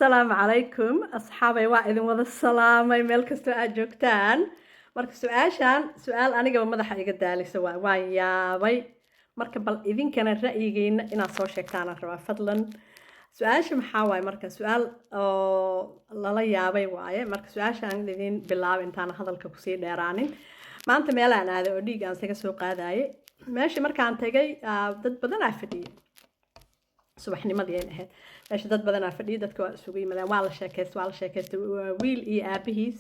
Asalaamu calaykum, asxaabay. Waa idin wada salaamay meel kastoo aad joogtaan. Marka su-aashan su-aal anigaba madaxa iga daalisa waa, waan yaabay. Marka bal idinkana ra'yigiina inaad soo sheegtaanaan rabaa, fadlan. Su-aasha maxaa waaye? Marka su-aal oo lala yaabay waaye. Marka su-aasha aan idin bilaabay, intaan hadalka kusii dheeraanin, maanta meelaan aaday oo dhiig aan isaga soo qaadayay. Meesha markaan tagay, dad badan aa fadhiyay. Subaxnimadii ay ahayd. Meesha dad badanaa fadhiyay, dadka waa isugu yimaadeen, waa la sheekaystay, waa la sheekaystay. Waa wiil iyo aabihiis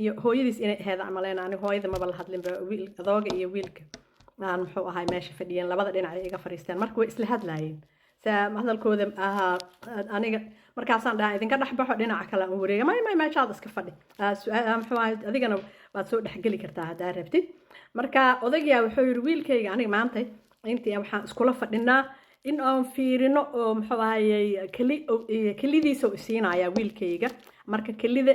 iyo hooyadiis inay ahayd aan maleyna. Aniga hooyada maba la hadlinba. Wiil, adooga iyo wiilka aan muxuu ahay meesha fadhiyeen, labada dhinac ay iga fadhiisteen. Marka way isla hadlaayeen. Hadalkooda ahaa aniga markaasaan dhahaa, "Idinka dhex baxo, dhinaca kale aan u wareega." "May, may, meeshaad iska fadhi." Muxuu ahay, adigana waad soo dhexgeli kartaa haddaa rabtid. Marka odaygaa wuxuu yidhi, "Wiilkayga aniga maanta intii waxaan iskula fadhinaa in aan fiirino oo muxuu ahayey keli kelidiisa u isiinaya wiilkayga. Marka kelida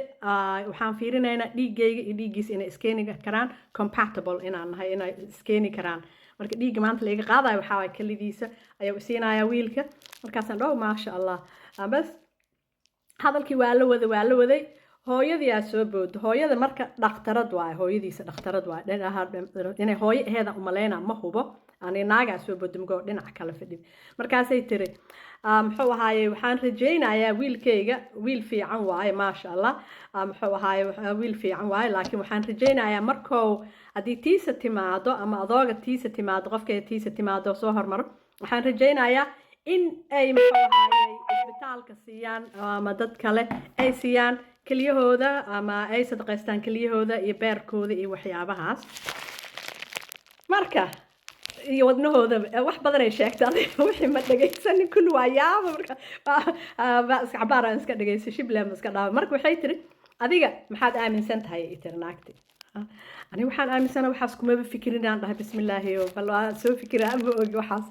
waxaan fiirinaynaa dhiiggayga iyo dhiiggiisa inay iskeeni karaan, compatible inaan nahay, inay iskeeni karaan. Marka dhiigga maanta laiga qaadayo waxaa waay kelidiisa ayuu isiinaya wiilka." Markaasaan dhow, maasha Allah. Bas, hadalkii waa la waday, waa la waday. Hooyadii aa soo boodo. Hooyada marka dhakhtarad waaye, hooyadiisa dhakhtarad waaye. Inay hooyo aheeda umaleyna, ma hubo ani. Naagaa soo boodo mugoo dhinaca kale fadhid. Markaasay tiri, muxuu ahaaye, "Waxaan rajaynayaa wiilkayga wiil fiican waaye, maasha Allah. Muxuu ahaaye, wiil fiican waaye, laakiin waxaan rajaynayaa markou haddii tiisa timaado ama adooga tiisa timaado, qofkayga tiisa timaado, soo hormaro, waxaan rajaynayaa in ay muxuu ahaaye isbitaalka siiyaan ama dad kale ay siiyaan keliyahooda ama ay sadaqaystaan keliyahooda iyo beerkooda iyo waxyaabahaas." Marka iyo wadnahooda wax badan ay sheegtay. Adiga wixii ma dhegaysanin kulli, waa yaaba. Marka cabaar aan iska dhegaysa, shiblem iska dhaaba. Marka waxay tiri, "Adiga maxaad aaminsan tahay?" ay tiri naagti. "Aniga waxaan aaminsana waxaas kumaba fikirin," aan dhahay. Bismillaahi, bal waa soo fikira, ma ogi waxaas.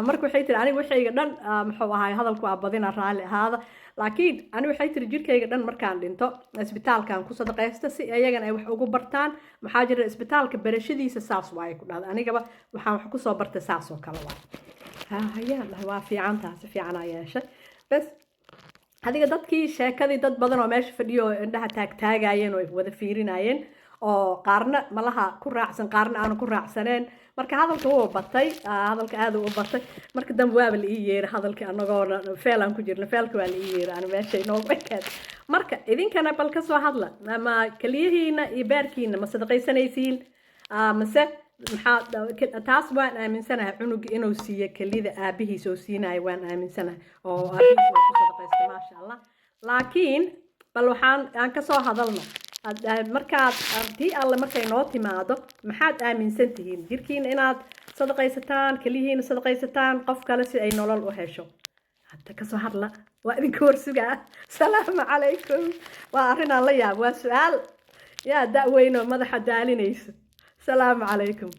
Marka waxay tiri, "Aniga waxayga dhan," muxuu ahaay, hadalku waa badina, raalli ahaada, "laakiin ani," waxay tiri, "jirkayga dhan markaan dhinto isbitaalkan ku sadaqaysta si iyagana ay wax ugu bartaan. Maxaa jira, isbitaalka barashadiisa saas waaye," ku dhahda. "Anigaba waxaan wax kusoo bartay saas oo kale waay." "Hayaan," dhahay, "waa fiican taha, si fiican aa yeeshay." Bas, adiga dadkii sheekadii, dad badan oo meesha fadhiyo oo indhaha taagtaagayeen oo wada fiirinayeen, oo qaarna malaha ku raacsan, qaarna aanu ku raacsaneen. Marka hadalka wuu batay, hadalka aad u batay. Marka dambe waaba la ii yeeray hadalkii, anagoona feel aan ku jirna, feelka waa la ii yeeray. Ani meesha inoogu ekeed. Marka idinkana bal kasoo hadla: ama keliyihiina iyo beerkiina ma sadaqaysanaysiin mase maxaa? Taas waan aaminsanahay, cunuga inuu siiyo kelida aabihiis oo siinayo waan aaminsanahay, oo aabihiis oo ku sadaqaysta, maasha Allah. Laakiin bal waxaan aan kasoo hadalno, markaad tii alle markay noo timaado, maxaad aaminsan tihiin? Jirkiina inaad sadaqaysataan, keliyihiina sadaqaysataan qof kale si ay nolol u hesho? Hadda kasoo hadla, waa idinka warsugaa. Salaamu calaykum. Waa arrinaan la yaab, waa su-aal yaa da-weyn oo madaxa daalinayso. Salaamu calaykum.